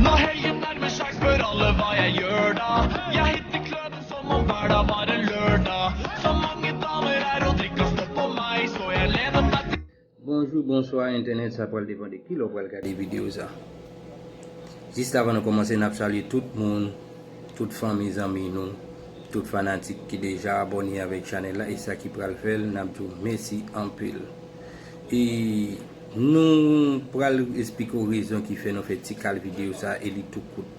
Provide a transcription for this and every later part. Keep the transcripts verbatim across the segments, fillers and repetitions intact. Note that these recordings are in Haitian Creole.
Nå heier jeg meg skjegg før alle hva jeg gjør da. Jeg hitter kløven som om verden var en lørdag. Så mange damer her og drikker støtt på meg, så jeg lener meg til Bonjou, bonswa entènèt, sa pral depann de ki lè w pral gade videyo sa. Jis avan nou kòmanse, n ap salye tout moun, tout fanmi, zanmi nou, tout fanatik ki deja abòne avèk chanèl la, e sa ki pral fè l, n ap di w mèsi anpil. E nou pral esplike w rezon ki fè nou fè ti kal videyo sa e li tou kout.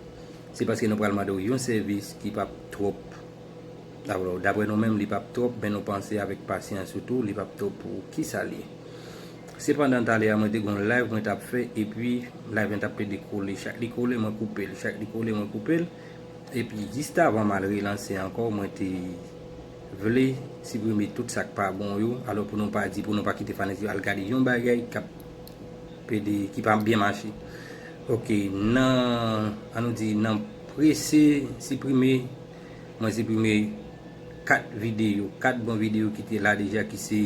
Se paske nou pral mande w yon sèvis ki p ap twòp. Alò, daprè nou menm, li p ap twòp, men nou panse avèk pasyans ou tou, li p ap twòp pou ou. Kisa l ye? Sepandan, talè a, mwen te gen yon live mwen t ap fè, epi live mwen t ap plede kole. Chak li kole, mwen koupe l. Chak li kole, mwen koupe l. Epi, jis avan m al relanse ankò, mwen te vle siprime tout sa k pa bon yo. Alò, pou nou pa di, pou nou pa kite fanatik yo al gade yon bagay k ap plede, ki pa byen mache. Oke, nan, an nou di, nan prese siprime, mwen siprime kat videyo, kat bon videyo ki te la deja, ki se,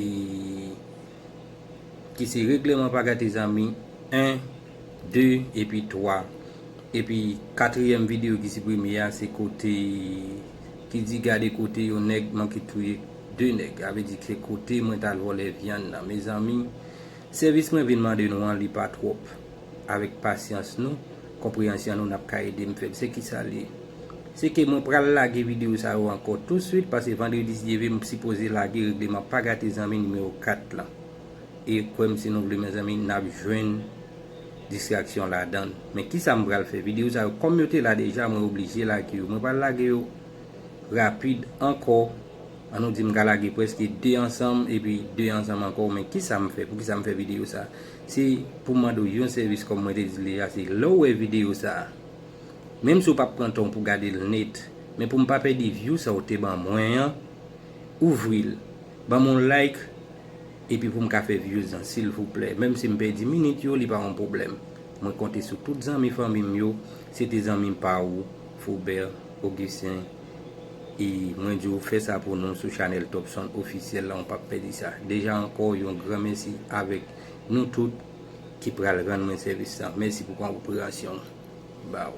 ki se Regleman Pa Gate Zanmi en, de, epi twa. Epi katriyèm videyo ki siprime a, se kote, ki di gade kote yon nèg manke touye de nèg. Sa vle di se kote mwen t al vòlè vyann nan. Mezanmi, sèvis mwen vin mande nou an, li pa twòp. Avèk pasyans nou, konpreyansyon nou, n ap ka ede m fè l. Se kisa l ye? Se ke mwen pral lage videyo sa yo ankò tousuit, paske vandredi, si Dye vle, m sipoze lage Regleman Pa Gate Zanmi nimewo kat lan. E kwè m, si nou vle, mezanmi, n ap jwenn distraksyon ladan l. Men kisa m pral fè? Videyo sa yo, kòm yo te la deja, mwen oblije lage yo. Mwen pral lage yo rapid ankò. An nou di m ka lage prèske de ansanm, epi de ansanm ankò. Men kisa m fè? Poukisa m fè videyo sa? Se pou m mande w yon sèvis, kòm mwen te di l deja, se lè w wè videyo sa a, menm si w p ap pran tan w pou gade l nèt, men pou m pa pèdi view sa w te ban mwen an, ouvri l, ban m yon like, epi pou m ka fè views lan, silvouplè. Menm si m pèdi minit yo, li pa yon pwoblèm. Mwen konte sou tout zanmi fanmi m yo. Se te zanmi pa ou, Faubert Augustin. E mwen di w fè sa pou nou sou chanèl Top Sound Ofisyèl la, ou p ap pèdi sa. Deja ankò, yon gran mèsi avèk nou tout ki pral rann mwen sèvis sa. Mèsi pou konpreyansyon w. Baw.